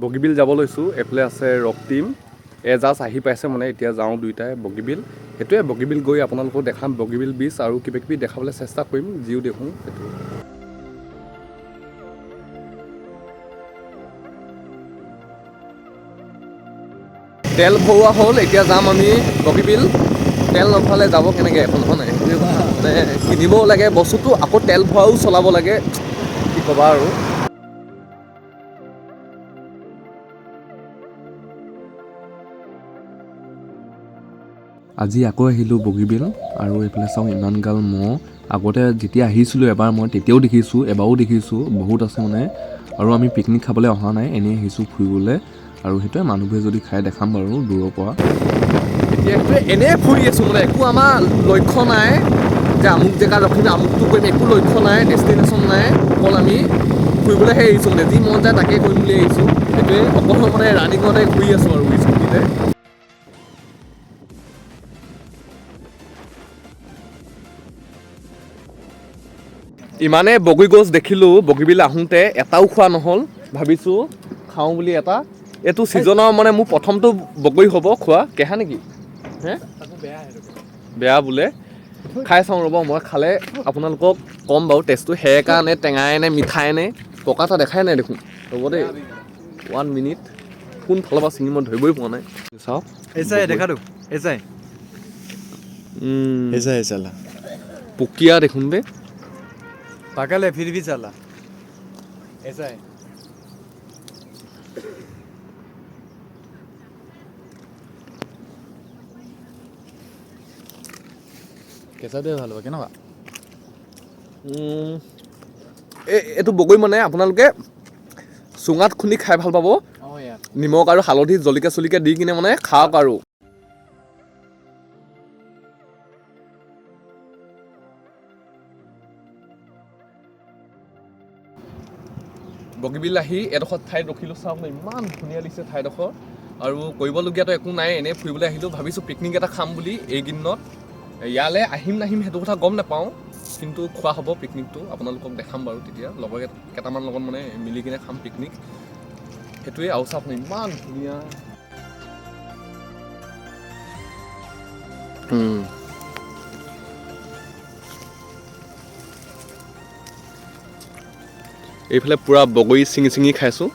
বগীবিল যাব লৈছোঁ। এইফালে আছে ৰক্তিম, জাষ্ট আহি পাইছে মানে। এতিয়া যাওঁ দুইটাই বগীবিল। সেইটোৱে বগীবিল গৈ আপোনালোকক দেখাম বগীবিল ব্ৰিজ আৰু কিবা কিবি দেখাবলৈ চেষ্টা কৰিম, যিও দেখোঁ সেইটো। তেল ভৰোৱা হ'ল, এতিয়া যাম আমি বগীবিল। তেল নভৰালে যাব কেনেকৈ এখন, হয় নাই? সেইটোৱে কথা, মানে কিনিবও লাগে বস্তুটো, আকৌ তেল ভৰোৱাও চলাব লাগে, কি ক'বা আৰু। আজি আকৌ আহিলোঁ বগীবিল আৰু এইফালে চাওঁ ইমান গাল মহ। আগতে যেতিয়া আহিছিলোঁ এবাৰ মই তেতিয়াও দেখিছোঁ, এবাৰো দেখিছোঁ, বহুত আছে মানে। আৰু আমি পিকনিক খাবলৈ অহা নাই, এনেই আহিছোঁ ফুৰিবলৈ। আৰু সেইটোৱে মানুহবোৰে যদি খাই দেখাম বাৰু দূৰৰ পৰা। এতিয়া সেইটোৱে এনেই ফুৰি আছোঁ, মানে একো আমাৰ লক্ষ্য নাই যে আমুক জেগাত ৰখিম, আমুকটো কৰিম, একো লক্ষ্য নাই, ডেষ্টিনেশ্যন নাই, অকল আমি ফুৰিবলৈহে আহিছোঁ, মানে যি মন যায় তাকেই কৰিম বুলি আহিছোঁ। সেইটোৱে অকল মানে ৰানিঙতে ঘূৰি আছোঁ আৰু স্কুটিতে। ইমানে বগৰী গছ দেখিলোঁ বগীবিল আহোঁতে, এটাও খোৱা নহ'ল। ভাবিছোঁ খাওঁ বুলি এটা, এইটো ছিজনৰ মানে মোৰ প্ৰথমটো বগৰী হ'ব খোৱা। কেহা নেকি হে? বেয়া বোলে, খাই চাওঁ ৰ'ব। মই খালে আপোনালোকক ক'ম বাৰু টেষ্টটো সেইকাৰণে টেঙাই নে মিঠাই নে। পকা এটা দেখাই নাই দেখোন, ৰ'ব দেই, 1 মিনিট। কোন ফালৰ পৰা ছিঙি মই ধৰিবই পোৱা নাই, চাওক। ऐसा है, देखा दो, ऐसा है। ऐसा है साला। পুকীয়া দেখোন বে। पागल है फिर भी साला ऐसा है। কেঁচাটোৱে ভাল হ'ব, কেনেকুৱা? এইটো বগৰী মানে আপোনালোকে চুঙাত খুন্দি খাই ভাল পাব, নিমখ আৰু হালধি জলকীয়া চলকীয়া দি কিনে মানে খাওক আৰু। বগীবিল আহি এডোখৰ ঠাইত ৰখিলোঁ, চাওক না ইমান ধুনীয়া লাগিছে ঠাইডোখৰ। আৰু কৰিবলগীয়াতো একো নাই, এনেই ফুৰিবলৈ আহিলোঁ। ভাবিছোঁ পিকনিক এটা খাম বুলি এইকেইদিনত। ইয়ালৈ আহিম নাহিম সেইটো কথা গম নাপাওঁ, কিন্তু খোৱা হ'ব পিকনিকটো, আপোনালোকক দেখাম বাৰু তেতিয়া। লগৰ কেইটামান লগত মানে মিলি কিনে খাম পিকনিক, সেইটোৱে। আৰু চাওক না ইমান ধুনীয়া। এইফালে পূৰা বগৰী ছিঙি ছিঙি খাইছোঁ।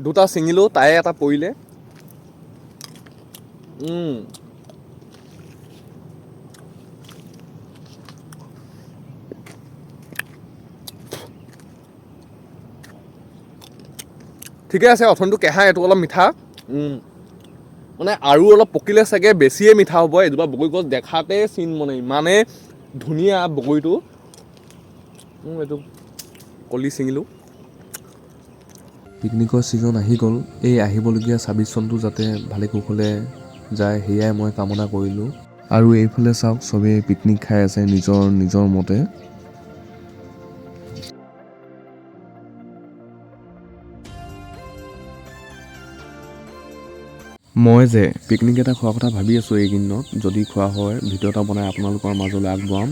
দুটা ছিঙিলোঁ, তাৰে এটা পৰিলে। ঠিকে আছে, অথনিটো কেঁহা, এইটো অলপ মিঠা। মানে আৰু অলপ পকিলে চাগে বেছিয়ে মিঠা হ'ব। এজোপা বগৰী গছ দেখাতে চিন, মানে ইমানে ধুনীয়া বগৰীটো। এইটো কলি ছিঙিলোঁ। পিকনিকৰ ছিজন আহি গ'ল। এই আহিবলগীয়া 26 চনটো যাতে ভালে কুশলে যায় সেয়াই মই কামনা কৰিলোঁ। আৰু এইফালে চাওক চবেই পিকনিক খাই আছে নিজৰ নিজৰ মতে। মই যে পিকনিক এটা খোৱাৰ কথা ভাবি আছোঁ এইকেইদিনত, যদি খোৱা হয় ভিডিঅ' এটা বনাই আপোনালোকৰ মাজলৈ আগবঢ়াম।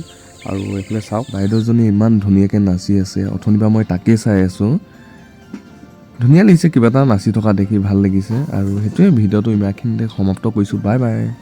আৰু এইফালে চাওক বাইদেউজনী ইমান ধুনীয়াকৈ নাচি আছে, অথনিৰ পৰা মই তাকেই চাই আছোঁ। ধুনীয়া লাগিছে, কিবা এটা নাচি থকা দেখি ভাল লাগিছে। আৰু সেইটোৱে ভিডিঅ'টো ইমানখিনিতে সমাপ্ত কৰিছোঁ। Bye bye.